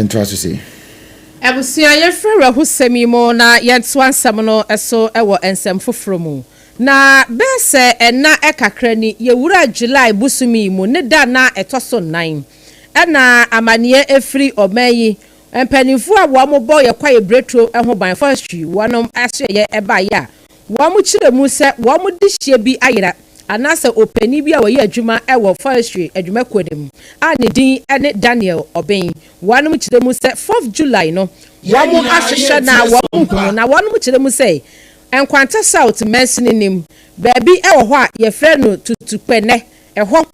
Ntoa so sei. Abusua, yɛmfiri awerɛhosɛm yi mu na yɛntoa nsɛm no so wɔ nsɛm foforɔ mu. Na bɛyɛ sɛ nna kakra ni, yɛwuraa July bosome yi mu ne da na ɛtɔ so nnan na amaneɛ firi ɔman yi mpanimfoɔ a wɔbɔ yɛ kwaeɛ bireturo ho ban, forestry, wɔn asoɛeɛ baeɛ a wɔkyerɛ mu sɛ wɔn dehyeɛ bi ayera anaasɛ ɔpanin bi a ɔyɛ adwuma wɔ forestry adwumakuo no mu a ne din ne Daniel Obeng. Wɔn kyerɛ mu sɛ fourth July no wɔn ahwehwɛ na wɔn hunu na wɔn kyerɛ mu sɛ Nkwanta South mansini nim baabi wɔ hɔ a yɛfrɛ no Tutukpɛnɛ, ɛhɔ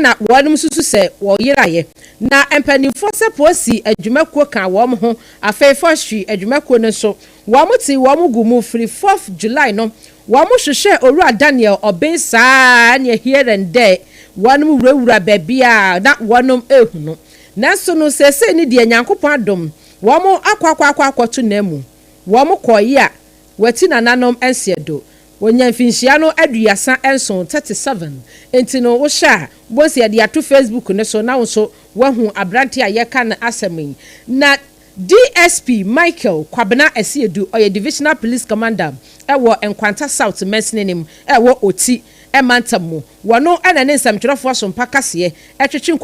na wɔn susu sɛ wɔyeraeɛ. Na mpanimfoɔ sɛ polisi adwumakuo ka wɔn ho, afei forestry adwumakuo no nso wɔn te wɔn gu mu firi fourth July no wɔn hwehwɛ Owura Daniel Obeng saa ne here and there, wɔn wurawura baabi a na wɔn ehu no. Nanso no seesei ne deɛ, Nyankopɔn adom, wɔn akɔ akɔ akɔ akɔto nan mu. Wɔn kɔɔ yi a wɔati nananom nseɛ do, wɔnya mfinhyia no 37, 37. Nti no wohyɛ a bonsi yɛde ato Facebook ne so na wo nso woahu aberante a yɛka no asɛm yi. Na DSP Michael Kwabena Asiedu, ɔyɛ Divisional Police Commander ɛwɔ Nkwanta South mansini nim ɛwɔ Oti ɛmantam mu, wɔno ɛna ne nsɛmtwerɛfoɔ so mpa kaseɛ ɛtwetwe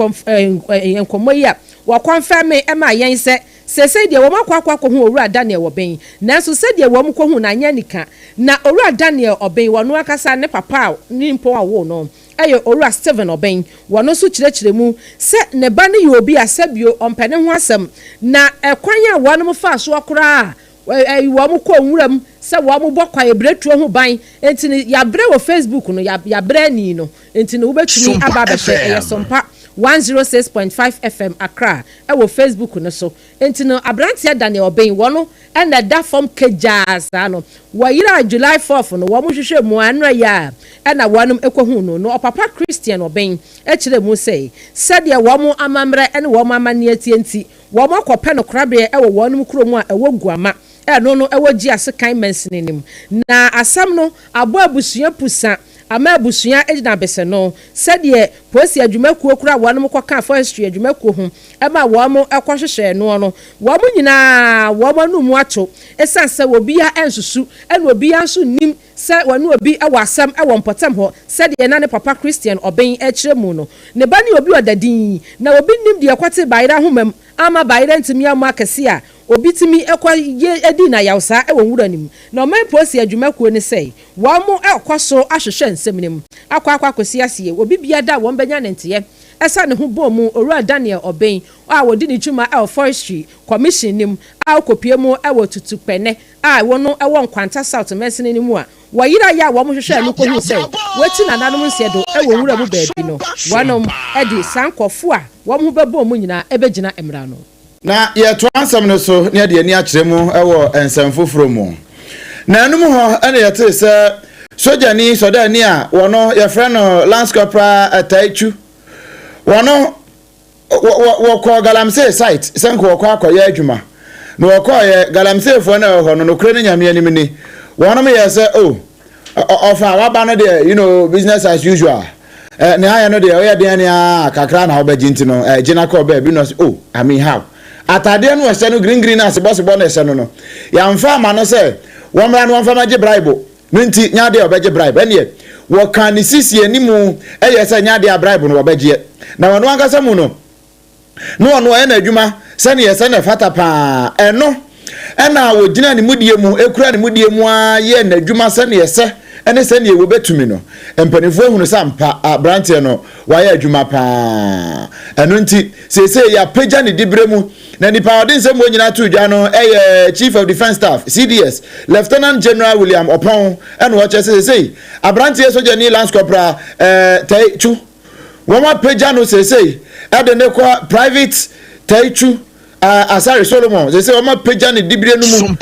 nkɔmmɔ yi a wɔkɔnfɛn ɛma yɛn sɛ sɛsɛ deɛ wɔn akɔ akɔ akɔhu Owura Daniel Obeng. Nanso sɛdeɛ wɔn kɔhu na anyɛ nika na Owura Daniel Obeng wɔn ankasa ne papa a ne mpɔn a wɔwɔ no ɛyɛ Owura Stephen Obeng. Wɔn nso kyerɛkyerɛ mu sɛ ne ba no yɛ obi a sɛbio ɔmpɛ ne ho asɛm, na ɛkwan a wɔn fa soɔ koraa wɔn kɔ nwura mu sɛ wɔn bɔ kwae ebiretuo ho ban. Nti no yabrɛ wɔ Facebook no, yabrɛ ani no, nti no wobɛtumi aba abɛhwɛ. Ɛyɛ Sompa 106.5 FM Accra ɛwɔ Facebook no so. Nti no aberanteɛ Daniel Obeng wɔn ɛna ɛda fam kegyaa saa no wɔyera July 4 no, wɔn hwehwɛ mu anora yi a ɛna wɔn kɔhu no. No ɔpapa Christian Obeng ɛkyerɛ mu sɛ sɛdeɛ wɔn amammerɛ ɛne wɔn amanneɛ tie nti, wɔn akɔpɛ no korabeɛ ɛwɔ wɔn kurom a ɛwɔ Guama, ɛno no ɛwɔ gyi ase kan mansini nim. Na asɛm no abɔ abusua pusa ama abusua gyina abɛsɛ no sɛdeɛ polisi adwumakuo kora wɔn kɔka forestry adwumakuo ho ɛma wɔn kɔhwehwɛ noɔ no, wɔn nyinaa wɔn anum ato, ɛsiane sɛ obiara nsusu ɛna obiara nso nim sɛ wɔne obi wɔ asɛm wɔ mpɔtam hɔ. Sɛdeɛ na ne papa Christian Obeng akyerɛ mu no, ne ba ne obi ɔda din na obi nim deɛ kɔte bayerɛ ahoma mu ama bayerɛ ntumi amu akɛse a obi tumi kɔ yɛ adi na yawsa wɔ nwura no mu. Na ɔman polisi adwumakuo ne sɛ wɔn mo ɛkɔ so ahwehwɛ nsɛm no mu akɔ akɔ akɔsi aseɛ. Obi bia da wɔn bɛnya ne nteɛ ɛsa ne ho bɔɔ mu Owura Daniel Obeng a wɔdi ne dwuma ɛwɔ Forestry Commission nim a ɔkɔpie mu ɛwɔ Tutukpɛnɛ a wɔn ɛwɔ Nkwanta South mansini no mu a wɔyera yɛ a wɔn hwehwɛ no kɔhu sɛ wɔati nananom nseɛ do ɛwɔ nwura mu baabi no, wɔnom ɛde saa nkɔfo a wɔn ho bɛbɔ mu nyinaa ɛbɛgyina mmara no. Na yɛtoa nsɛm no so ne yɛde ani akyerɛ mu wɔ nsɛm foforɔ mu. Na ɛnum hɔ ɛna yɛte sɛ sogyani sɔdani a wɔno yɛfrɛ no Lance Corporal Ataichu, wɔno wɔkɔ galamsey site sɛ nka wɔkɔ akɔyɛ adwuma. Na wɔkɔɔyɛ galamseyfoɔ no ɛwɔ hɔ no, nokorɛ no Nyame anim ni, wɔnom yɛ sɛ o ɔfa waba no deɛ, business as usual. Ne ayɛ no deɛ ɔyɛ deɛ ne a kakra na wobɛgye, nti no gyina kɔɔ baabi no ɔsɛ, "Oh, I mean, how?" Atadeɛ no ɛhyɛ no green green na asebɔsebɔ no ɛhyɛ no, yɛamfa ama no sɛ wɔmmra no wɔmfa ma gye bribe no, nti nya adeɛ a ɔbɛgye bribe. Ɛneɛ wɔka ne sisi animu ɛyɛ sɛ nya adeɛ a bribe no wɔbɛgyeɛ. Na wɔno ankasa mu no na ɔno ɔyɛ n'adwuma sɛneɛ sɛneɛ fata paa. Ɛno ɛna wɔgyina ne mudie mu, ekura ne mudie mu a yɛ n'adwuma sɛneɛ sɛ ɛne sɛneɛ wɔbɛtumi no. Mpanimfoɔ ehunu sɛ ampa aberanteɛ no wayɛ adwuma paa. Ɛno nti seesei yɛapagya ne dibere mu. Na nipa a ɔde nsɛm wɔ nyinaa to dwa no ɛyɛ Chief of Defence Staff, CDS, Lieutenant General William Ɔpɔn. Ɛna ɔkyerɛ sɛ seesei aberanteɛ sogyani Lance Corporal Taichu, wɔn apagya no seesei ɛde ne kɔ Private Taichu Asare Solomon. Seesei wɔn apagya ne dibere no mu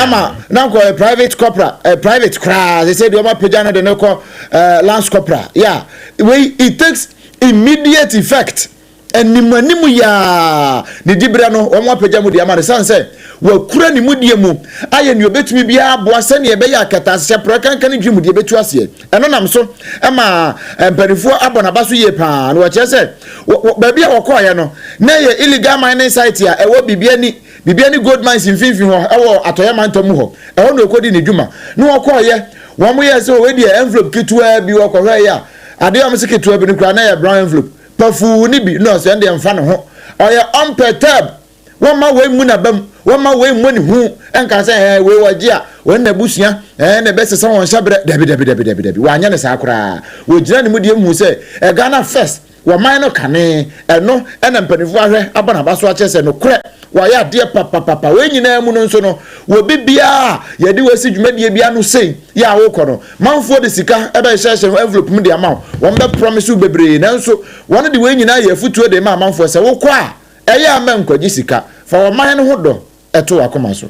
ama na nkɔ private corporal, private koraa. Seesei deɛ wɔn apagya no de ne kɔ lance corporal. Yeah, wei it takes immediate effect. Anim anim yi ara, ne diberɛ no, wɔapagya mu de ama no ɛsiane sɛ wakura ne mudie mu ayɛ nea ɔbɛtumi biara aboa sɛnea ɛbɛyɛ a kɛtɛasehyɛ, prɛkanka ne dwirim deɛ bɛtu aseɛ. Ɛno nam so ma mpanimfoɔ abɔ n'aba so yie paa na wɔkyerɛ sɛ baabi a wɔkɔeɛ no, na ɛyɛ illegal mining site a ɛwɔ Bibiani, Bibiani Gold Mines mfimfini hɔ wɔ Atɔeɛ mantam mu hɔ. Ɛhɔ na ɔkɔdii ne dwuma. Na wɔkɔeɛ, wɔyɛɛ sɛ wei deɛ envelope ketewaa bi, wɔkɔhwɛeɛ a, adeɛ a wɔse ketewa bi no koraa na ɛyɛ brown envelope. Pafuu no bi na ɔsɛ ɛndeɛ mfa ne ho ɔyɛ unperturbed wɔmma wei mmu n'abam wɔmma wei mmɔ ne hu nka sɛ ɛɛ wei wɔgye a wɔn na abusua ɛɛ na ɛbɛsesa wɔn hyɛbrɛ dabi dabi dabi dabi dabi wɔanyɛ no saa koraa wɔgyina ne mu deɛ mu sɛ ɛ Ghana first wɔman no kane ɛno ɛna mpanimfoɔ ahwɛ abɔ n'aba so akyerɛ sɛ nokorɛ Wayɛ adeɛ papapapa. Wei nyinaa mu no nso no, wɔ bi biara a yɛde wo asi dwumadie bi ano sei yɛ a wokɔ no, manfoɔ de sika bɛhyehyɛhyɛ envelope mu de ama wo. Wɔn bɛ promise wo bebree nanso wɔn de wei nyinaa yɛ afutuo de ma amanfoɔ sɛ wokɔ a, ɛyɛ a mɛ nkɔgye sika. Fa ɔman no ho dɔ to w'akoma so.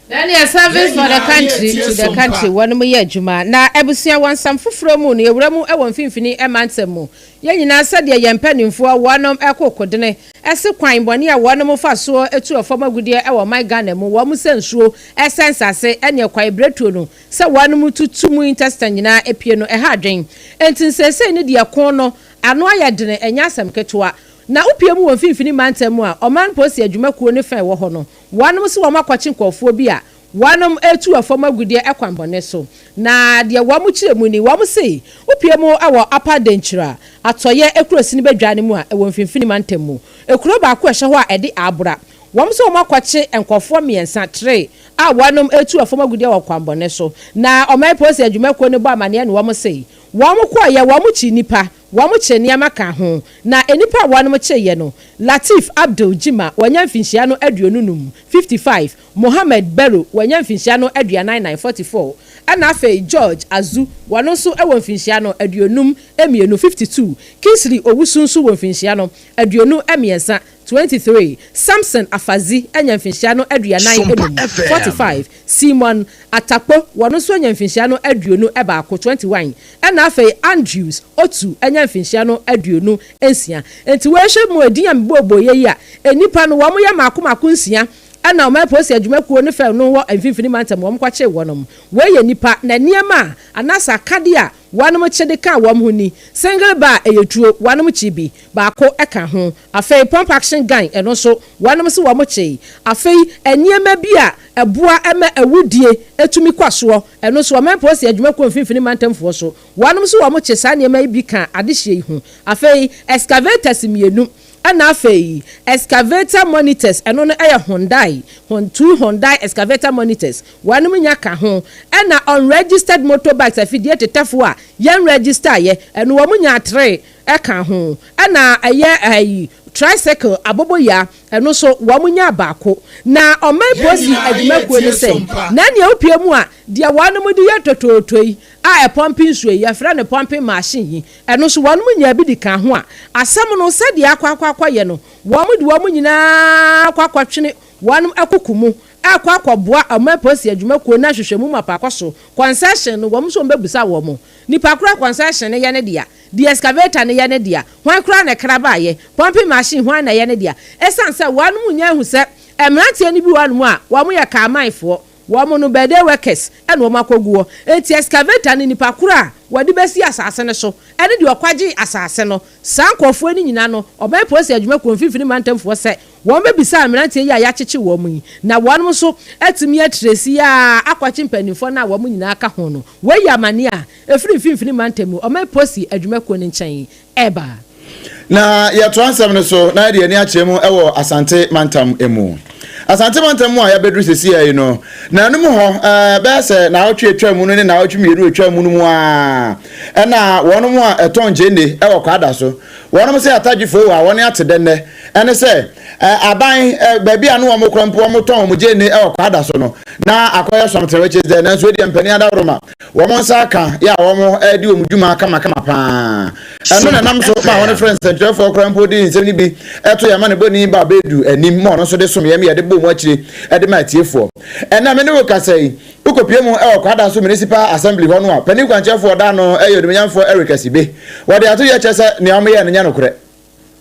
Na neɛ service for the country to the country wɔnom yɛ adwuma na abusua wɔ nsɛm foforɔ mu no yɛwura mu wɔ mfimfini mantam mu yɛn nyinaa sɛdeɛ yɛn mpaninfoɔ wɔnom ko kodene se kwan bɔne a wɔnom fa soɔ tu ɛfam agudeɛ wɔ ɔman Ghana mu wɔn sɛ nsuo sɛ nsase ɛneɛ kwae bretuo no sɛ wɔnom tutu mu intestine nyinaa pue no ɛha adwen enti nseesei no deɛ ko no ano ayɛ dene ɛnyɛ asɛm ketewa na wopue mu wɔ mfimfini mantam mu a ɔman polisi adwumakuo no fɛ wɔ hɔ no Wɔnom se wɔn akɔkye nkurɔfoɔ bi a wɔnom retu ɛfam agudeɛ kwan bɔne so. Na deɛ wɔn kyerɛ mu ni, wɔn se, wopue mu wɔ Upper Denkyira, Atɔeɛ ekurosini badwa no mu a ɛwɔ Mfimfini mantam mu, ekuro baako a ɛhyɛ hɔ a ɛde Abora. Wɔn se wɔn akɔkye nkurɔfoɔ mmiɛnsa, three, a wɔnom retu ɛfam agudeɛ wɔ kwan bɔne so. Na Ɔman Polisi Adwumakuo no bɔ amaneɛ na wɔn se, wɔn kɔeɛ, wɔn kyee nnipa, Wɔkyee nneɛma kaa ho, na nnipa a wɔnom kyeeɛ no, Latif Abdul Jima, wanya mfinhyia no 55, 55, Mohammed Barrow, wanya mfinhyia no 44, 44, ɛna afei George Azu, wɔno nso wɔ mfinhyia no 52, 52, Kingsley Owusu nso wɔ mfinhyia no 23, 23, Samson Afazi anya mfinhyia no 45, 45, Simon Atakpo, wɔno nso anya mfinhyia no 21, 21, Ɛna afei Andrews Otu anya mfinhyia no 26. Enti wei hwɛ mu edin a mebɔɔbɔeɛ yi a, nnipa no wɔn yɛ mmaako mmaako nsia ɛna ɔman polisi adwumakuo no fɛm no wɔ mfimfini mantam wɔn kɔkyee wɔnom. Wei yɛ nnipa na nneɛma a anaasɛ akadeɛ a wɔnom kye de kaa wɔn ho ni, Single bar ɛyɛ tuo, wɔnom kye bi, baako ka ho. Afei pump action gun ɛno nso wɔnom se wɔn kyee. Afei nneɛma bi a ɛboa ma awudie tumi kɔ soɔ. Ɛno nso, Ɔman Polisi Adwumakuo Mfimfini Mantamfoɔ so, wɔnom nso wɔn kye saa nneɛma yi bi ka adehyeɛ yi ho. Afei, excavators mmienu, ɛna afei excavator monitors, ɛno no yɛ Hyundai, Hon, two Hyundai excavator monitors, wɔnom nya ka ho. Ɛna unregistered motorbikes, afidie tetɛfoɔ a yɛn register yɛ, ɛno wɔn nyaa three ka ho. Ɛna ɛyɛ ɛyi, tricycle, aboboyaa, Ɛno nso, wɔnyaa baako. Na ɔman polisi adwumakuo no sɛ, Na nea wopue mu a, deɛ wɔnom de yɛ totooto yi a ɛpɔmpe nsuo yi, yɛfrɛ no pumping machine yi, ɛno nso wɔnom nyaa bi de kaa ho a, asɛm no sɛdeɛ akɔ akɔ akɔyɛ no, wɔn de wɔn nyinaa akɔ akɔtwene wɔnom akoko mu rekɔ akɔboa ɔman polisi adwumakuo no ahwehwɛmu mapa akɔ so. Concession no, wɔn nso wɔbɛbusa wɔn. Nipa korɔ a concession no yɛ ne dea, deɛ excavator no yɛ ne dea, hwan koraa na ɛkra baeɛ, pumping machine hwan na ɛyɛ ne dea. Ɛsiane sɛ wɔnom nnya ahu sɛ mmeranteɛ no bi wɔ hɔnom a wɔn yɛ carminefoɔ, wɔn no birthday workers na wɔn akɔgu hɔ, enti excavator no nipa korɔ a wɔde bɛsi asase no so ne deɛ ɔkwagyee asase no, saa nkorɔfoɔ no nyina no ɔbɛn polisi adwumakuo mfimfini mantamfoɔ sɛ wɔn bɛbisa mmeranteɛ yi a yɛakyekye wɔn yi na wɔnom nso atumi atresi a akɔkye mpanimfoɔ no a wɔn nyinaa ka ho no. Wei yɛ amaneɛ a ɛfiri Mfimfini Mantam mu Ɔman Posi Adwumakuo no nkyɛn reba. Na yɛtoa nsɛm no so na yɛde yɛn ani akyerɛ mu wɔ Asante mantam mu. Asante mantam mu a yɛabɛduru seesei yi no, na ɛno mu hɔ, bɛyɛ sɛ naawɔtwe a atwa mu no ne naawɔtwe mmienu a atwa mu no mu ara ɛna wɔnom a ɛtɔn gyeene wɔ Kwada so, wɔnom sɛ atadwefoɔ a wɔne ate dɛ nnɛ, ɛne sɛ aban baabi a ne wɔn korɔ mpo wɔn tɔn wɔn gyeene wɔ Kwada so no, na akɔyɛ something which is there, nanso ɛdeɛ mpanin adaworoma wɔn nsa aka yɛ a wɔn redi wɔn dwuma kamakama paa. Ɛno na ɛnam so ma wɔn frɛ nsɛntwerɛfoɔ koraa mpo de nsɛm no bi to yɛn amanebɔni ba bɛdu anim ma ɔno nso de som yɛn ma yɛde bɔ mu akyire de ma atiefoɔ. Ɛnnɛ me ne wo kasa yi, wokɔpue mu wɔ Kwadaso Municipal Assembly hɔ no a, panin kwankyerɛfoɔ da ano yɛ Onimuonyamfoɔ Eric Asibe. Wɔde ato yɛ kyerɛ sɛ nea wɔyɛɛ no nyɛ nokorɛ.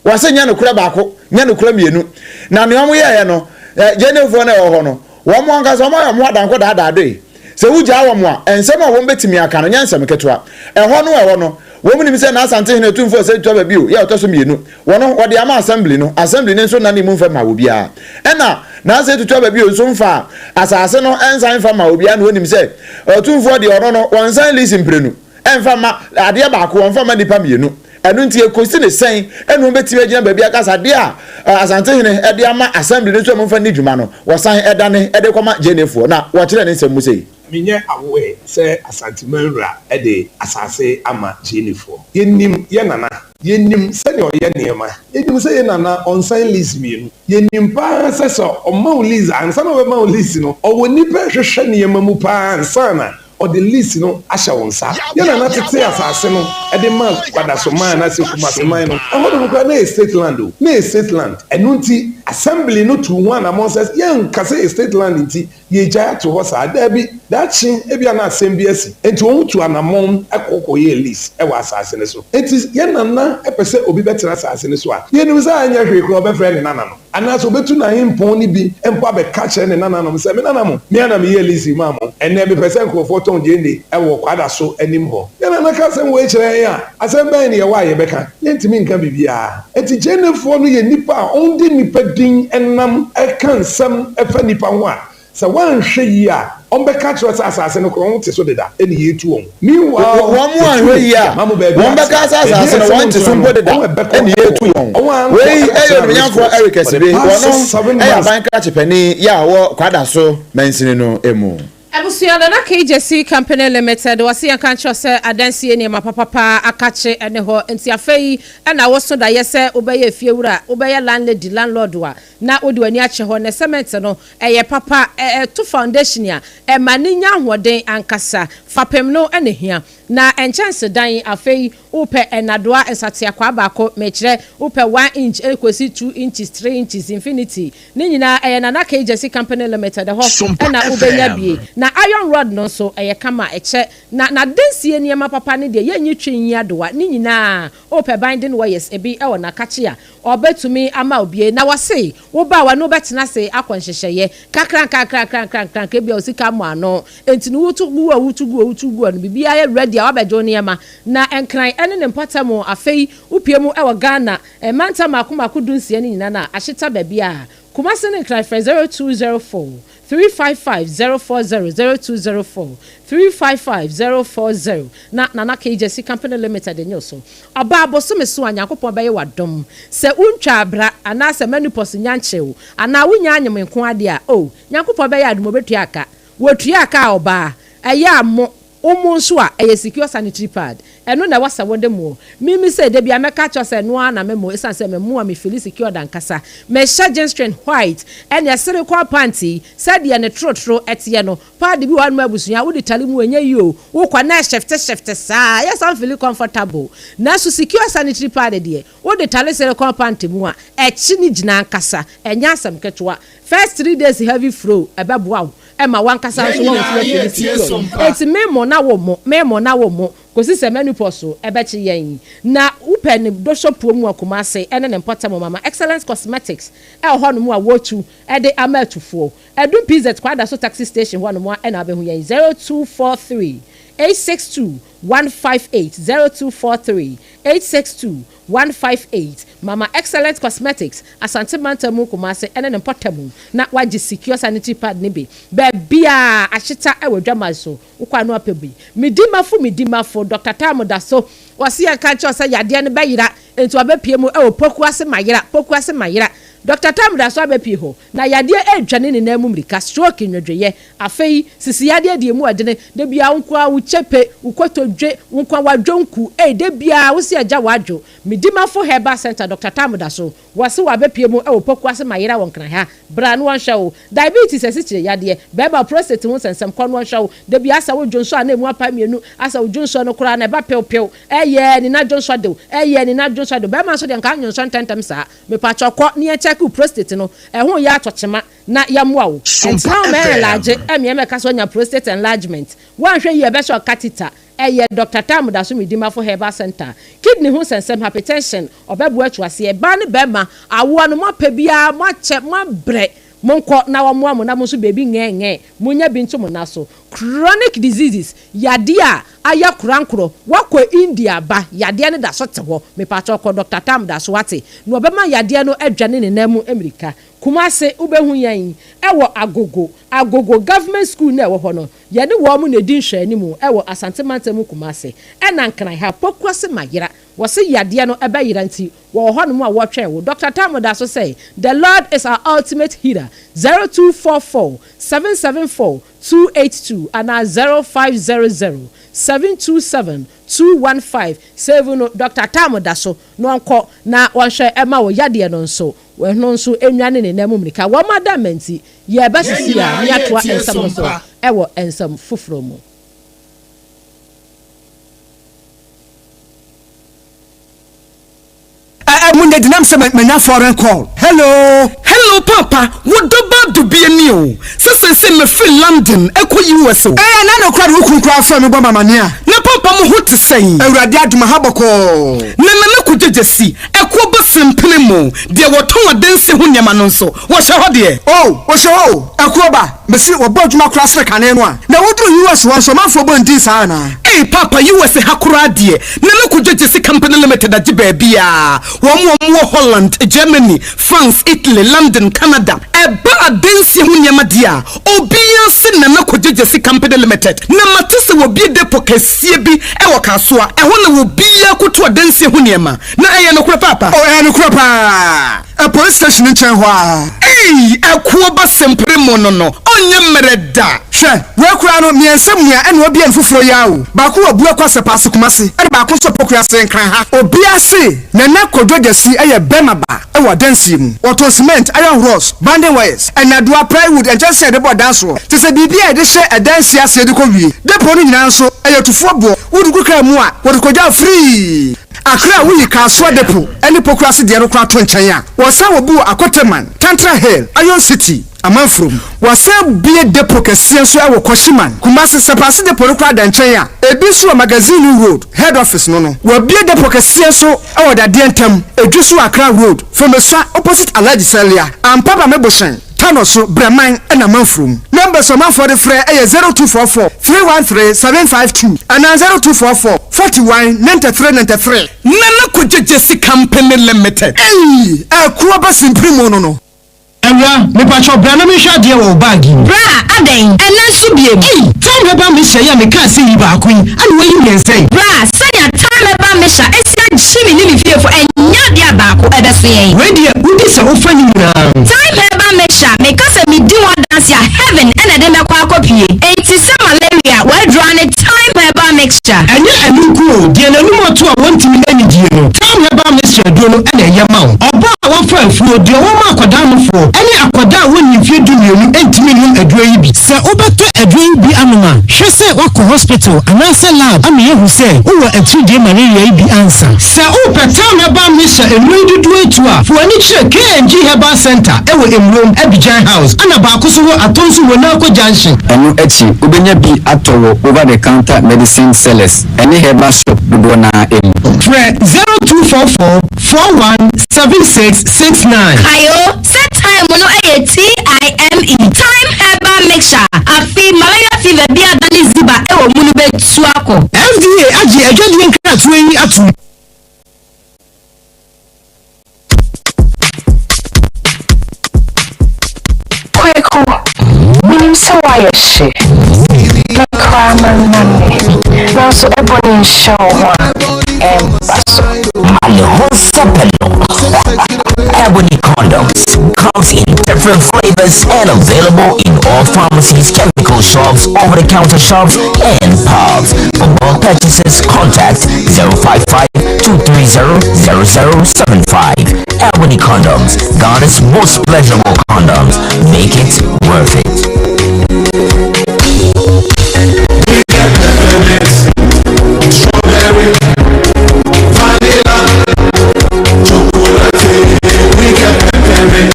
Wɔse nyɛ nokorɛ baako, nyɛ nokorɛ mmienu. Na nea wɔyɛeɛ no, Gyenefoɔ no a ɛwɔ hɔ no, wɔn ankasa wɔayɛ wɔn ho adanko daadaa doe. Sɛ wogyaa wɔn a, nsɛm a wɔbɛtumi aka no nyɛ nsɛm ketewa. Ɛhɔ no ɛhɔ no, wɔnim sɛ n'Asantehene Otumfoɔ Osei Tutu aba bio, yɛ a ɔtɔ so mmienu. Wɔno, wɔde ama Assembly no, Assembly no nso nna ne mu mfa mmaa obiara. Ɛna n'Asei Tutu aba bio nso mfaa asase no nsan mfa mmaa obiara na wɔnim sɛ Otumfoɔ deɛ ɔno no, wɔnsan lease mprenu mfa mma adeɛ baako, wɔmfa mma nnipa mmienu. Ɛno nti ɛkɔsi ne sɛn na wɔbɛtumi agyina baabi aka sɛ adeɛ a Asantehene de ama Assembly no sɛ wɔmfa nni dwuma no, wɔsan dane de kɔma Gyenefoɔ? Na wɔkyerɛɛ ne nsɛm mu sei. Menyɛ aware sɛ Asanteman wura de asase ama Gyenefoɔ. Yɛnim yɛn nana. Yɛnim sɛdeɛ ɔyɛ nneɛma. Yɛnim sɛ yɛn nana ɔnsan lease mmienu. Yɛnim pa ara sɛ sɛ ɔma wo lease a, ansa na ɔbɛma wo lease no, ɔwɔ nnipa rehwehwɛ nneɛma mu pa ara ansa na ɔde lease no ahyɛ wo nsa. Yɛn nana tetee asase no de maa Kwadasoman anaasɛ Kumaseman no. Ɛhɔnom koraa na ɛyɛ state land o, na ɛyɛ state land. Ɛno nti assembly no tuu ho anammɔn sɛ yɛnka sɛ ɛyɛ state land nti yɛregyae ato hɔ saa. Daabi, daakye ebia na asɛm bi asi. Enti wɔtuu anammɔn kɔ kɔyɛɛ lease wɔ asase no so. Enti yɛn nana pɛ sɛ obi bɛtena asase no so a, yɛnim sɛ anyɛ hwee koraa ɔbɛfrɛ ne nana no. Anaasɛ obetu n'ahempɔn no bi mpo abɛka akyerɛ ne nananom sɛ, 'Me nana mo, me ara na meyɛɛ lease yi maa mo. Ɛnnɛ mepɛ sɛ nkurɔfoɔ tɔn gyeene wɔ Kwadaso anim hɔ. Yɛn nana ka asɛm wei kyerɛ yɛn a, asɛm bɛn na yɛwɔ a yɛbɛka? Yɛntumi nka biribiara. Enti gyeenefoɔ no yɛ nnipa a wɔde nnipa din nam ka nsɛm fa nnipa ho a Sɛ woanhwɛ yie a, wɔbɛka akyerɛ wo sɛ asase no korɔn te so deda na yɛretu wɔn. Meanwhile, Wɔn yɛtu anhwɛ wɔn, yie a, yɛama mo baabi wɔbɛka atena. sɛ Baabi a asase no ɛsɛ wɔn te montena so no, mpo deda wɔn ɛbɛkɔ na yɛretu akɔ. wɔn. Wɔn ankɔ Wei yɛ akɔtena Onimnyamfoɔ racecourse Eric for the Asibe, past wɔno six, seven yɛ months. aban krakye panin yɛ a ɔwɔ Kwadaso mansini no mu. Abusua Nana Kegyesi Company Limited wɔse yɛnka nkyerɛ wo sɛ adansie nneɛma papapa akakye ne hɔ nti afei na woso dayɛ sɛ wobɛyɛ efiewura, wobɛyɛ landlady, landlord a na wode w'ani akyɛ hɔ. Nɛ cement no ɛyɛ papa, ɛto foundation a ɛma no nya ahoɔden ankasa. Fapem no na ɛhia. Na nkyɛnsedan, afei wopɛ nnadoa nsateakwaa baako, mekyerɛ wopɛ one inch kɔsi two inches, three inches, infinity, ne nyinaa ɛyɛ Nana K Gyasi Company Limited hɔ na wobɛnya bie. Na iron rod no nso ɛyɛ kama, ɛkyɛ. Na n'adansie nneɛma papa no deɛ yɛnyi twe nyi adowa, ne nyinaa wopɛ binding wires ebi wɔ n'akakye a ɔbɛtumi ama wo bie. Na wɔse Wo ba a wɔne wo bɛtena ase akɔ nhyehyɛeɛ nkakrankakrankrankranka ebia wo sika mmɔ ano nti no woto gu a woto gu a woto gu a no biribiara yɛ ready a woabɛgye wo nneɛma na Nkran ne ne mpɔtam afei wopue mu wɔ Ghana mantam mmaako mmaako dunsia no nyinaa no a ahyeta baabiara Kumasi ne Nkran frɛ 0204 355 040 0204 355 040 na Nana Kay Gyasi Company Limited nye wo so. Ɔbaa bosome so a Nyankopɔn bɛyɛ wo adom. Sɛ wontwaa bra anaa sɛ menopause nnya nkyee wo anaa wonnya anyem nko ara deɛ a, oh, Nyankopɔn bɛyɛ adom ɔbɛtua ka. Wɔtua ka a ɔbaa, ɛyɛ a mo, wo mo nso a, ɛyɛ secure sanitary pad. Ɛno na ɛwɔ sɛ wode moɔ. Me me sei, da biara mɛka akyerɛ wo sɛ ɛno ara na me mo ɛsiane sɛ me mo a me feeli secured ankasa. Mehyɛ jeans string white ɛne silicone pant yi, sɛdeɛ ne torotoro teɛ no, Pad bi wɔ hɔnom a abusua wode tare mu ɛnyɛ yie o, wokɔ na ɛshifte shifte saa, ɛyɛ saa wonfeeli comfortable. Nanso secure sanitary pad deɛ, wode tare silicone pant mu a, ɛkye ne gyina ankasa, ɛnyɛ asɛm ketewa. First 3 days heavy flow, ɛbɛboa wo ma w'ankasa Yɛn nso woahu sɛ nyinaa woafeeli yɛretie secured. Sompa. Enti me mo na wo mo, me mo na wo mo, kɔsi sɛ menopause bɛkye yɛn. Na wopɛ ne dɔsɔpuo mu a Kumasi ne ne mpɔtam Mama Excellence Cosmetics wɔ hɔnom a wɔtu de ama atufoɔ. Adum PZ Kwadaso Taxi Station hɔ nom a na wobɛhu yɛn 0243 862 158 0243 862 158 Mama Excellent Cosmetics, Asante Mantam mu Kumase ne ne mpɔtam na wagye Secure Sanitary Pad no bi baabiara ahyeta wɔ adwaman so wokɔ ano apɛ bi. Medimafo Medimafo Doctor Tam da so ɔse yɛnka nkyerɛ wo sɛ yadeɛ no bɛyera enti wabɛpue mu wɔ Pokuase Mayera Pokuase Mayera Doctor Tam da so abɛpue hɔ Na yadeɛ retwa ne nenam mu mmirika, stroke, nnwodwoeɛ, afei sisi yadeɛ deɛ emu ɔdene, da biara wo nko ara wo kyepe, wo kotodwe, wo nko ara w'adwonku, ei da biara wo se agya w'adwo. Medimafo Herbal Centre, Doctor Tam da so, wɔse w'abɛpue mu wɔ Pokuase Mayera wɔ Nkran ha, bra na wɔnhwɛ wo. Diabetes, asikyire yadeɛ, bɛɛma prostate ho nsɛnsɛm, kɔ na wɔnhwɛ wo. Da biara asɛ wo dwonsɔ a na emu apae mmienu, asɛ wo dwonsɔ no koraa na ɛba pew pew, ɛyɛɛ ne na dwonsɔ de wo, ɛyɛɛ ne na dwonsɔ de wo, bɛɛma nso deɛ nka nnwonsɔ ntɛntɛm saa. Mepakyɛw kɔ na yɛn check wo prostate no, ɛho yɛ atɔkyema na yɛmmoa wo. Sompa Ɛntena wo ma FM. ɛnlarge ɛmea mɛka sɛ wanya prostate enlargement. Woanhwɛ yie a ɛbɛhyɛ wo catheter. Ɛyɛ Dɔkta Tam Daso Medimafo Herbal Centre. Kidney ho nsɛnsɛm, hypertension, ɔbɛboa atu aseɛ. Baa ne bɛɛma, awoɔ no moapɛ biara, moakyɛ, moabrɛ, monkɔ na wɔmmoa mo na mo nso baabi ngɛɛngɛɛ, monya bi nto mo nna so. Chronic diseases, yadeɛ a ayɛ korankorɔ, woakɔ India aba, yadeɛ no da so te hɔ, mepakyɛw kɔ Dɔkta Tam Daso wate, na ɔbɛma yadeɛ no adwane ne nan mu mmirika. Kumase, wobɛhu yɛn wɔ Agogo, Agogo Government School no a ɛwɔ hɔ no, Yɛne wɔn na ɛdi nhwɛanimu wɔ Asante mantam mu Kumase ɛna Nkran ha Pokuase Mayera. Wɔse yadeɛ no ɛbɛyera nti wɔwɔ hɔnom a wɔtwɛn wo. Doctor Tamu da so sɛ The Lord is our ultimate healer 0244 774 282 anaa 0500 727 215. Save no Doctor Tamu da so na ɔnkɔ na ɔnhwɛ ɛma wo yadeɛ no nso ɛno nso ɛnwane ne nan mu mmirika. Wɔn adamma nti Yɛn Yɛrebɛsisi a nyinaa ne yɛ atoa tie nsɛm no so sompa. wɔ nsɛm foforɔ mu. Ɛ ɛ mo nyɛ denam sɛ manya foreign call hello. Hello paapa wo dɔ ba dubie ni o sɛ seesei mefiri London ɛkɔ US o. Ɛɛ ɛna no koraa de wo kunu koraa frɛ me bɔ me amaneɛ a. Na paapa mo ho te sɛn? Awurade adom aha bɔkɔɔ. Na Nana Kogyegye si ɛkoɔ ba sempene mo deɛ wɔtɔn adansie ho nneɛma no nso Wɔhyɛ hɔ deɛ. Oh, wɔhyɛ hɔ o, ɛkoɔ ba, mese wɔbɔ adwuma koraa sene kane no a, na woduru US hɔ nso ɔmanfoɔ bɔ ndin saa anaa? Ei paapa US ha koraa deɛ Nana Kojo Gyesi Company Limited agye baabiaa, wɔn wɔn wɔ Holland, Germany, France, Italy, London, Canada, ɛba adansie ho nneɛma deɛ a obiaa se Nana Kojo Gyesi Company Limited, na mate sɛ wɔbie depot kɛseɛ bi wɔ Kasoa, ɛhɔ na obiaa kɔtu adansie ho nneɛma, na ɛyɛ nokorɛ paapa? Oh ɛyɛ nokorɛ paa. Ɛ police station nkyɛn hɔ ara. Ei ɛkoɔ ba sempere mo no no ɔnyɛ mmerɛ da. Hwɛ, wei koraa no, mmiɛnsa mua ɛna wabue no foforɔ yi ara o. Baako wɔ Abuakwa Sɛpaase Kumasi ɛna baako nso wɔ Pokuase Nkran ha. Obiara se Nana Kojo Gyasi yɛ bɛrima ba wɔ adansie mu. Wɔtɔn cement, iron rods, bonding wires, nnadewa, plywood, nkyɛnsee a yɛde bɔ dan soɔ, kyerɛ sɛ biribi a yɛde hyɛ adansie aseɛ de kɔ wie. Depot no nyinaa nso, ɛyɛ tufoɔ boɔ. Wode gu kaa mu a, wɔde kɔgya wo free. Accra a woyi Kasoa Depot ne Pokuase deɛ no koraa to nkyɛn a, wɔsan wɔ bi wɔ Akoteman, Tantra Hill, Iron City, Amanfurom. Wɔasan abue depot kɛseɛ nso wɔ Kwashiman, Kumasi. Sɛpaase depot no koraa da nkyɛn a, ebi nso wɔ Magazine Road, Head Office no no. Wɔabue depot kɛseɛ nso wɔ Dadeɛ Ntam, Edwuso Accra Road, Fomesua opposite Alhaji Salia, Ampaba Mebohyɛn. Tano so, Brɛman na Manfurom. Numbers a ɔmanfoɔ de frɛ yɛ 0244 313 752 anaa 0244 41 93 93. Nana Kwadwo Gyasi Company Limited. Eii ɛko aba simpiri mu no no. Awura, mepakyɛw bra na menhwɛ adeɛ wɔ wo bag yi mu. Bra, adɛn? Ɛnnɛ nso biom? Ei! Thyme herbal mixture yi a mekaa sɛ yi baako yi, ɛna woayi mmiɛnsa yi? Bra, sɛnea Thyme herbal mixture asi agye me ne me fiefo, ɛnyɛ adeɛ a baako ɛbɛso yɛn. Wei deɛ, wodi sɛ wofa ne nyinaa. Thyme herbal mixture, meka sɛ medi ho adanse a, heaven na ɛde mɛkɔ akɔpue. Enti sɛ malaria, w'aduro ara ne Thyme herbal mixture. Ɛnyɛ ɛno nko o, deɛ n'anum ato a wɔntumi nnidie no, Thyme herbal mixture aduro no na ɛyɛ ma wo. Ɔbaa a wafa afuo, deɛ wɔma akwadaa nofoɔ, ne akwadaa a wɔnnii mfeɛ dumienu ntumi nnom aduro yi bi. Sɛ wobɛtɔ aduro yi bi anom a, hwɛ sɛ woakɔ hospital anaasɛ lab ama yɛahu sɛ wowɔ atiridie malaria yi bi ansa. Sɛ wopɛ Town Herbal Mixture nnuro yi dodoɔ atu a, fa w'ani kyerɛ KNG Herbal Centre wɔ Emurom, Abidjan House, ɛna baako nso wɔ Atonsu Wonako Junction. Ɛno akyi, wobɛnya bi atɔ wɔ over the counter medicine sellers ne herbal shop dodoɔ no ara mu. Frɛ 0244 41 76 69. Kae o, sɛ thyme no yɛ TIME, Thyme Herbal Mixture, afei malaria fever bi a adane ziba wɔ mu no bɛtu akɔ. FDA agye adwadie nkratoɔ yi atom. Kweku, menim sɛ woayɛ hye, me koraa mannane, nanso ɛbɔne nhyɛ wo ho a, ɛmba so. Ma ne ho nsɛpɛ no. Ebony condoms comes in different flavors and available in all pharmacies, chemical shops, over-the-counter shops, and pubs. For bulk purchases, contact 055 230 0075. Ebony condoms, Ghana's most pleasurable condoms. Make it worth it. Strawberry, vanilla, chocolate. We get peppermint,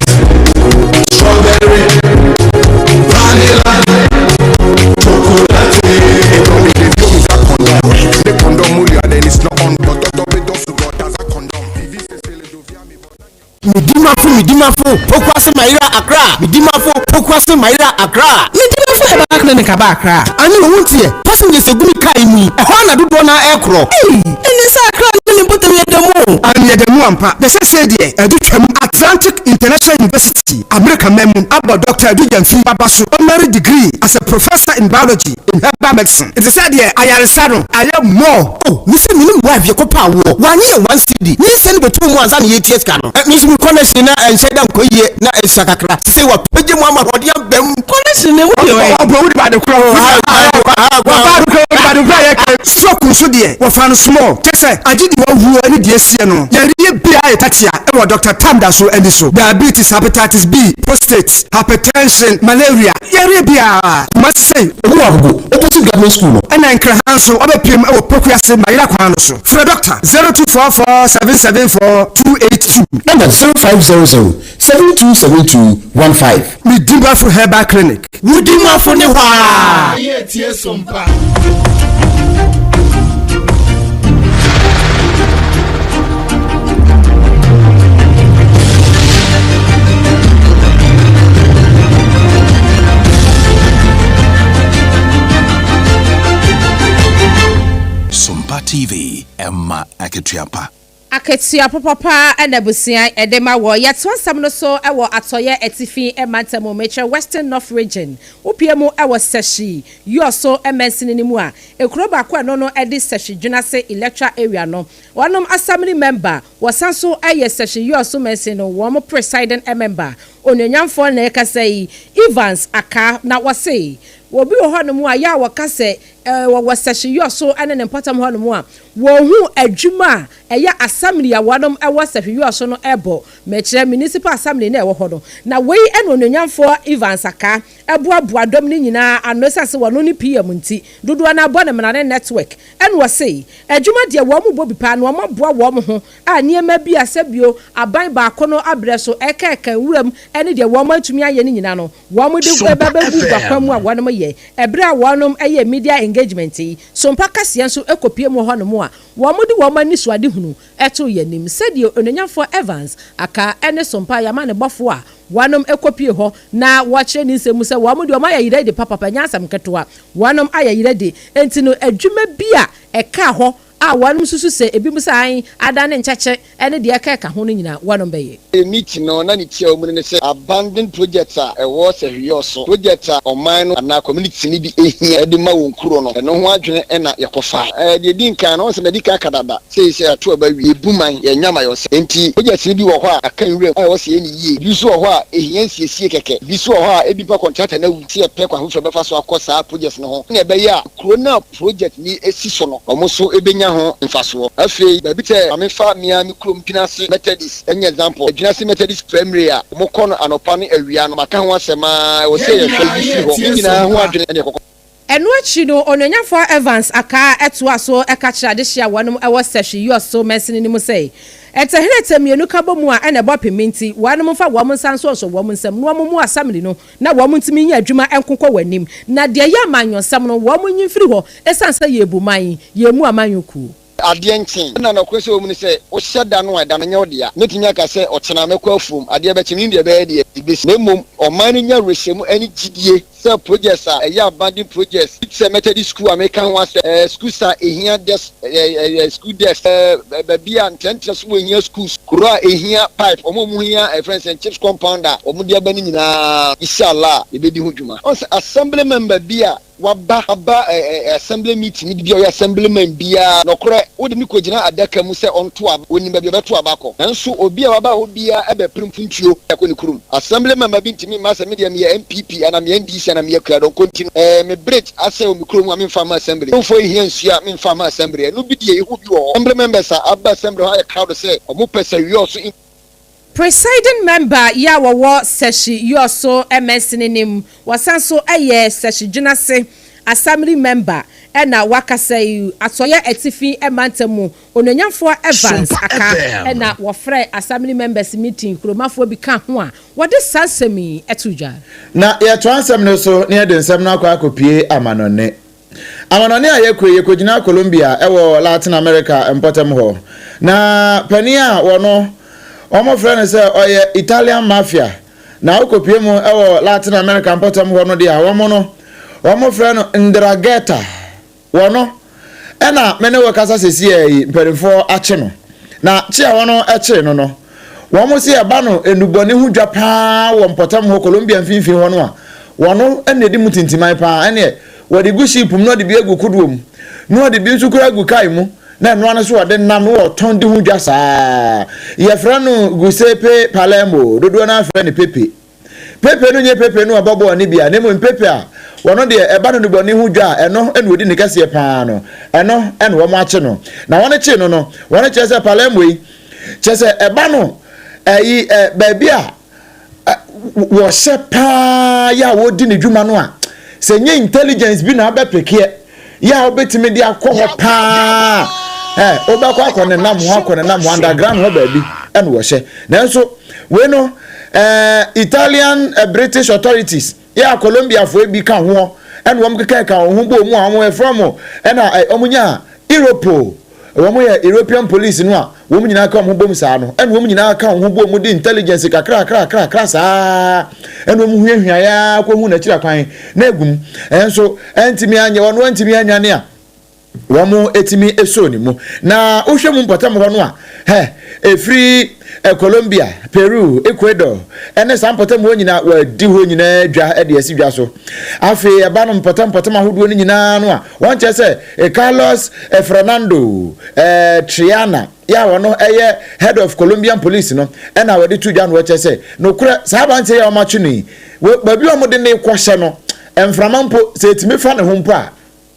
strawberry, vanilla, chocolate. Medimafo Medimafo Pokuase Mayera Accra Medimafo Pokuase Mayera Accra. Medimafo Herbal Clinic aba Accra. Ane o wonteɛ? Passengers egu me car yi mu yi, ɛhɔ ara na dodoɔ no ara ɛrekorɔ. Ei! Ɛnneɛ sɛ Accra ne ne mpɔtam yɛ dɛ mu o. Ane ɛda mu ampa. Na seesei deɛ ɛde twam. Atlantic International University, Amerika man mu, abɔ Dɔkta Adu Gyamfi aba so honorary degree as a Professor in Biology in Herbal Medicine. Ɛte sɛ deɛ ayaresa no ayɛ more. Oh me se menim wife yɛ kɔ paa woɔ wanye yɛ one cedi nyinsɛn no bɛtoo mu ansa na yɛtua sika no me nso me connection na ɛnhyɛ da nkɔ yie na ɛsua kakra sesei wapagya mu ama ahoɔden aba mu. Connection no ɛmu deɛ ɔyɛ. Ɔbɔ wo de ba de korɔ wɔfa de korɔ ba de korɔ yɛ kɛ stroke nso deɛ wɔfa no small kyɛ sɛ agye deɛ wawuo ne deɛ asie no yareɛ biara yɛ tatia ɛwɔ Doctor Tam da so ani so diabetes hepatitis B prostate hypertension malaria yareɛ biara Kumasi sei. Ɔmu wɔ Agogo opposite government school no. Ɛna Nkran ha nso ɔbɛpiem wɔ Pokuase Mayera kwan no so. Frɛ Dɔkta 0244 774 282. Ɛna 0500 7272 15. Medimafo Herbal Clinic. Wo dimafo ne hɔ aa. Yɛ tie sompa. Sompa TV, ɛma akatua pa. Akatua papapa na abusua de ma wɔ. Yɛtoa nsɛm no so wɔ Atɔeɛ Atifi Mantam mu, mekyerɛ Western North Region. Wopue mu wɔ Sehwi, Yuoso mansini no mu a, ekuro baako a ɛno no de Sehwi Dwenase Electoral Area no, wɔnom Assembly Member, wɔsan so yɛ Sehwi Yuoso mansin no wɔn Presiding Member. Onuonyamfoɔ na ɛrekasa yi, Evans Akah, na wɔse obi wɔ hɔnom a yɛ a wɔka sɛ wɔwɔ Sehwi Yuoso ne ne mpɔtam hɔnom a, wɔnhu adwuma a ɛyɛ Assembly a wɔnom wɔ Sehwi Yuoso no bɔ, mekyerɛ Municipal Assembly no a ɛwɔ hɔ no. Na wei na Onuonyamfoɔ Evans Akah boaboa dɔm no nyinaa ano ɛsiane sɛ wɔno ne PM nti, dodoɔ no ara bɔ no mmara ne network. Ɛna ɔse, adwuma deɛ wɔn bɔ bi paa na wɔn aboa wɔn ho a nneɛma bi a sɛbio aban baako no abrɛ so ɛkɛɛka nwuram ne deɛ wɔn antumi anyɛ no nyinaa no wɔn de ba bɛgu gua kwan mu a wɔnom yɛ. Ɛberɛ a wɔnom yɛ media engagement yi, Sompa kaseɛ nso kɔpue mu wɔ hɔnom a wɔn de wɔn anisoadehunu too yɛn anim sɛdeɛ Onuonyamfoɔ Evans Akah ne Sompa Yamanebɔfoɔ a wɔnom kɔpue hɔ na wɔkyerɛ ne nsɛm mu sɛ wɔn deɛ wɔn ayɛ yerɛ de papapa ɛnyɛ asɛm ketewa wɔnom ayɛ yerɛ de enti no adwuma bi a ɛkaa hɔ a wɔnom susu sɛ ebinom sɛ ae adane nkyɛkyɛ ne deɛ ɛka ɛka ho no nyinaa wɔnom bɛyɛ. Meeting no na ne tiawa mu no ne sɛ abandoned projects a ɛwɔ Sahwiɔ so, projects a ɔman no anaa community no bi hia de ma wɔn kuro no, ɛno ho adwene na yɛkɔfae. Deɛ ɛdi nkan no, woahu sɛ madi kan aka dada, sei sɛ yɛato aba awie, yɛbu man, yɛnyɛ amayɔsɛm. Enti projects no bi wɔ hɔ a aka nwuram a ɛwɔ sɛ yɛyɛ no yie, ebi nso wɔ hɔ a ɛhia nsiesie kɛkɛ, ebi nso wɔ hɔ a ebi mpo a contractor no awu, sɛ yɛpɛ kwan foforɔ a yɛbɛfa so akɔ saa projects no ho sɛdeɛ ɛbɛyɛ a kuro no a project no si so no, wɔn nso bɛnya ho mfasoɔ. Afei, baabi te sɛ, ma memfa me ara me kurom Dwenase Methodist nyɛ example. Dwenase Methodist Primary a wɔkɔ no anɔpa ne awia no, maka ho asɛm ara, ɛwɔ sɛ yɛhwɛ yi firi hɔ. Ne nyinaa ho adwene na yɛkɔkɔ. Ɛno akyi no, Onuonyamfoɔ Evans Akaa toaa so ka kyerɛɛ adehye a wɔnom wɔ Sehwi Yoso mansini no mu sɛ, Ntɛherɛtɛ mmienu ka bɔ mu a ɛna ɛbɔ pem nti, wɔnom mfa wɔn nsa nsɔnsɔ wɔn nsam na wɔn mmoa asamili no na wɔn ntumi nyɛ adwuma nko kɔ wɔn anim, na deɛ ɛyɛ amanyɔsɛm no wɔn nyi mfiri hɔ ɛsiane sɛ yɛrebu man, yɛremu amanyɔkuo. Adeɛ nkye. Ɛna nɔkorɛ sɛ ɛwɔ mu ne sɛ, wohyɛ da no a, ɛda no nyɛ wo dea. Mɛtumi aka sɛ, ɔkyena mɛkɔ afuom, adeɛ bɛkye, menim deɛ ɛbɛyɛ deɛ ɛbɛsi. Na mmom, ɔman no nya awerɛhyɛmu ne gyidie sɛ projects a ɛyɛ abandoned projects bi te sɛ Methodist school a meka ho asɛm, ɛɛ schools a ɛhia desk, ɛɛ school desk, ɛɛ baabi a ntrɛntrɛ so wɔ hia schools, kuro a ɛhia pipe, wɔn a wɔhia ɛfrɛ no sɛ chips compound a wɔde aba no nyinaa, Inshallah yɛbɛdi ho dwuma. Ɔn sɛ assembly member bi a waba aba ɛ ɛ assembly meeting bi a ɔyɛ assemblyman biara, nɔkorɛ, wode no kɔgyina adaka mu sɛ ɔnto aba, ɔnim baabi a ɔbɛto aba akɔ. Nanso obi a waba hɔ biara bɛpere mfuntuo akɔ ne kurom. Assembly member bi ntumi mma sɛ me deɛ meyɛ NPP anaa meyɛ NDC anaa meyɛ Kuadɔnkɔ nti no, ɛɛ me bridge asɛe wɔ me kurom a memfa mma assembly. Kuromfoɔ hia nsuo a memfa mma assembly. Ɛno bi deɛ yɛhu bi wɔ hɔ. Assembly members a aba assembly hɔ ayɛ crowd sɛ wɔpɛ sɛ wiɔso. Presiding Member yi a wɔwɔ Sehwi Yuoso mansini no mu, wɔsan nso yɛ Sehwi Dwenase Assembly Member na wakasa yi, Atɔeɛ Atifi Mantam mu Onuonyamfoɔ Evans Sompa Aka FM. na wɔfrɛɛ Assembly Members Meeting kuromafoɔ bi ka ho a wɔde saa nsɛm yi too dwa. Na yɛtoa nsɛm no so na yɛde nsɛm no akɔ akɔpue amanɔnne. Amanɔne a yɛkɔe yi, yɛkɔgyinaa Colombia wɔ Latin America mpɔtam hɔ. Na panin a wɔno Wɔfrɛ no sɛ ɔyɛ Italian Mafia, na wokɔpue mu wɔ Latin America mpɔtam hɔ no deɛ a, wɔn no, wɔfrɛ no Ndragheta. Wɔno na me ne wo kasa sesiɛ yi mpanimfoɔ akye no. Na kye a wɔn kyee no no, wɔn se ɛba no nnubɔne ho dwa paa wɔ mpɔtam hɔ Colombia mfimfini hɔ no a, wɔno na ɛdi mu tintiman paa. Ɛneɛ wɔde gu ship mu na wɔde bi agu kodoɔ mu, na wɔde bi nso koraa agu kae mu, na ɛnoa no so wɔde nam na wɔtɔn di ho dwa saa. Yɛfrɛ no Giuseppe Palermo, dodoɔ no ara frɛ no Pepe. Pepe no nyɛ Pepe no a ɔbɔ bɔɔl no bi a, na mmom Pepe a wɔno deɛ ɛba no nnubɔne ho dwa a ɛno na ɔdi ne kɛseɛ pa ara no, ɛno na wɔakye no. Na wɔn kyee no no, wɔn kyerɛ sɛ Palermo yi, kyerɛ sɛ ɛba no ɛyi ɛ baabi a wɔhyɛ paa yɛ a wɔdi ne dwuma no a, sɛ nyɛ intelligence bi na abɛpekeɛ yɛ a wobɛtumi de akɔ hɔ paa ɛ wobɛkɔ akɔ ne nam hɔ akɔ ne nam hɔ underground hɔ baabi ɛna wɔhyɛ. Nanso wei no ɛɛ Italian eh, British authorities yɛ a Colombiafoɔ bi ka hoɔ ɛna wɔn keka ka wɔn ho bɔ mu a wɔn ɛfrɛ wɔn ɛna wɔn nya Europol wɔn yɛ European police no a wɔn nyinaa ka wɔn ho bom saa no ɛna wɔn nyinaa ka wɔn ho bom de intelligence kakra kakra kakra saa ɛna wɔn huahua ya kɔhu n'akyiri akwan na egum ɛnso ɛntumi anyɛ wɔn ɛntumi anwane a wɔn ɛtumi ɛsoo ne mu na wohwɛ mu mpɔtam hɔ no a hɛ ɛfiri Colombia, Peru, Ecuador ɛne saa mpɔtam hɔ nyinaa wɔadi hɔ nyinaa dwa ɛde asi dwa so. Afei ɛba no mpɔtam mpɔtam ahodoɔ no nyinaa no a wɔn kyerɛ sɛ Carlos Fernando Triana yɛ a wɔn ɛyɛ head of Colombian police no ɛna wɔde to dwa no wɔkyerɛ sɛ nokorɛ saa aberanteɛ yi a wɔakye no yi baabi a wɔde ne kɔhyɛ no mframa mpo sɛ ɛtumi fa ne ho mpo a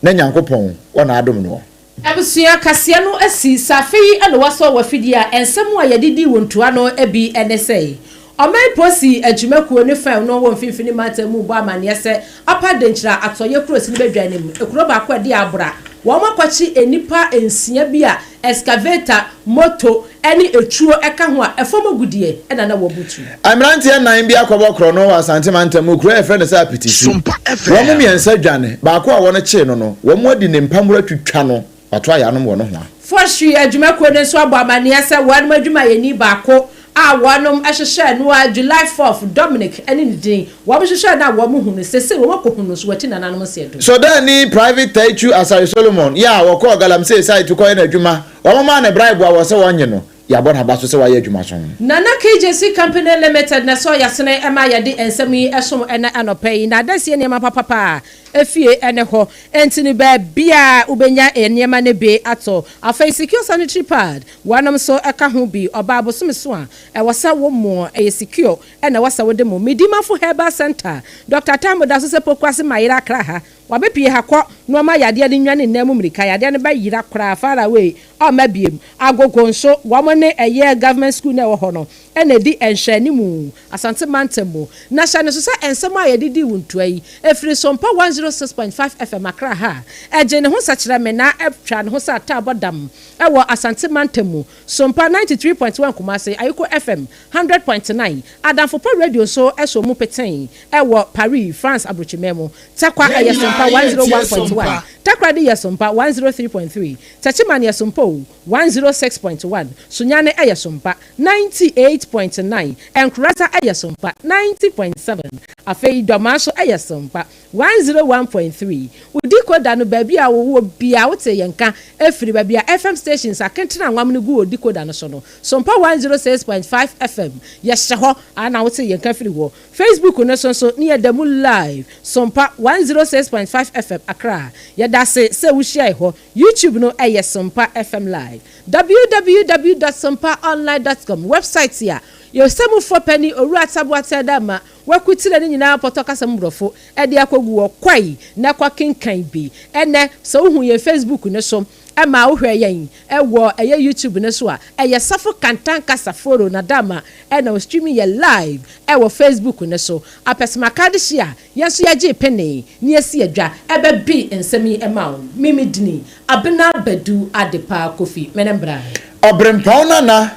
na Nyankopɔn wɔ n'adom noɔ. Abusua kaseɛ no asi sɛ afe yi na wɔasɔ wɔ afidie a nsɛm a yɛde di wɔ ntua no bi ne sɛ, Ɔman Polisi Adwumakuo ne fam no wɔ Mfimfini Mantam mu rebɔ amanneɛ sɛ Upper Denkyira Atɔeɛ Kurosini Badwa anim kuro baako a ɛde abora wɔn akɔkye nnipa nsia bi a excavator, moto ne etuo ka ho a ɛfam agudeɛ na na wɔbutu. Mmeranteɛ nnan bi akɔbɔ korɔno wɔ Asante mantam mu kuro a yɛfrɛ no sɛ Apitisu. Wɔn mu mmiɛnsa dwane, baako a wɔkyee no no, wɔn adi ne mpammuro atwitwa no, wato ayanom wɔ nohoa. Forestry adwumakuo no nso abɔ amaneɛ sɛ wɔnom adwumayɛni baako a wɔnom hwehwɛɛ no a July fourth, Dominic ne ne din, wɔn hwehwɛɛ no a wɔn hu no, sesei wɔn akɔhu no nso wati nananom nseɛ do. Sodaani Private Taichu Asare Solomon yɛ a wɔkɔɔ Galamsey site kɔyɛ n'adwuma, wɔmaa no bribe a wɔsɛ wɔnnye no, yɛabɔ n'aba so sɛ wayɛ adwumason. Nana KJC Company Limited na ɛsɔ yasene ma yɛde nsɛm yi som ɛnɛ anɔpa yi. Na adansie nneɛma papapa a efie ne hɔ nti no baabiara wobɛnya nneɛma no bi atɔ. Afei Secure Sanitary Pad Wɔnom nso ka ho bi. Ɔbaa bosome so a, ɛwɔ sɛ wo moɔ ɛyɛ secure ɛna ɛwɔ sɛ wode mo. Medimafo Herbal Centre, Doctor Tamu da so sɛ Pokuase mayera Accra ha. Wabɛpie ha kɔ na ɔma yadeɛ no nwane nnan mu mirika. Yadeɛ no bɛyera koraa far away ɔmma biem. Agogo nso wɔn ne ɛyɛ government school no a ɛwɔ hɔ no ɛna ɛdi nhwɛanimu Asante mantam mu. Na hyɛ no nso sɛ nsɛm a yɛde dii wo ntoa yi, ɛfiri Sompa 106.5 FM Accra ha. Ɛgyee ne ho sɛkyerɛmena twa ne ho sɛ ataabɔ dam. Ɛwɔ Asante mantam mu, Sompa 93.1 Kumasi, Ayiko FM 100.9, Adamfo Pa Radio nso sɔ mu petee wɔ Paris, France aburokyiman mu. Tarkwa Yɛn yɛ nyinaa Sompa yɛretie 101.1, Sompa. Takoradi yɛ Sompa 103.3, Techiman yɛ Sompa o 106.1, Sunyani yɛ Sompa 98.9, Nkrata yɛ Sompa 90.7, afei Dɔmaa nso yɛ Sompa 101.3 Wo decoder no baabi a wowɔ biara wote yɛn nka firi baabi a FM stations akentene a wɔamene gu wɔ decoder no so no. Sompa 106.5 FM yɛhyɛ hɔ a na wote yɛn nka firi hɔ. Facebook no so nso ne yɛda mu live Sompa 106.5 FM Accra. Yɛda ase sɛ wohyiae hɔ. YouTube no yɛ Sompa FM Live. Www dot sompaonline dot com Website a yɛn samufo panin Owura Taboatɛ Dama Wɔakurukyerɛ ne nyinaa pɔtɔ kasa mu Borɔfo de akogu hɔ. Kɔe na kɔkenkan bi. Ɛnnɛ, sɛ wuhu yɛn Facebook no so ma wohwɛ yɛn wɔ ɛyɛ YouTube no so a, ɛyɛ Safo Kantanka Saforo Nadama na ɔstream yɛn live wɔ Facebook no so. Apɛsɛmaka adehye a yɛn nso yɛgyee penee na yɛasi adwa bɛbe nsɛm yi ma wo. Me me dini Abena Badu Adepa Kofi. Mene mbra. Ɔberempɔn Nana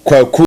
Kwaku.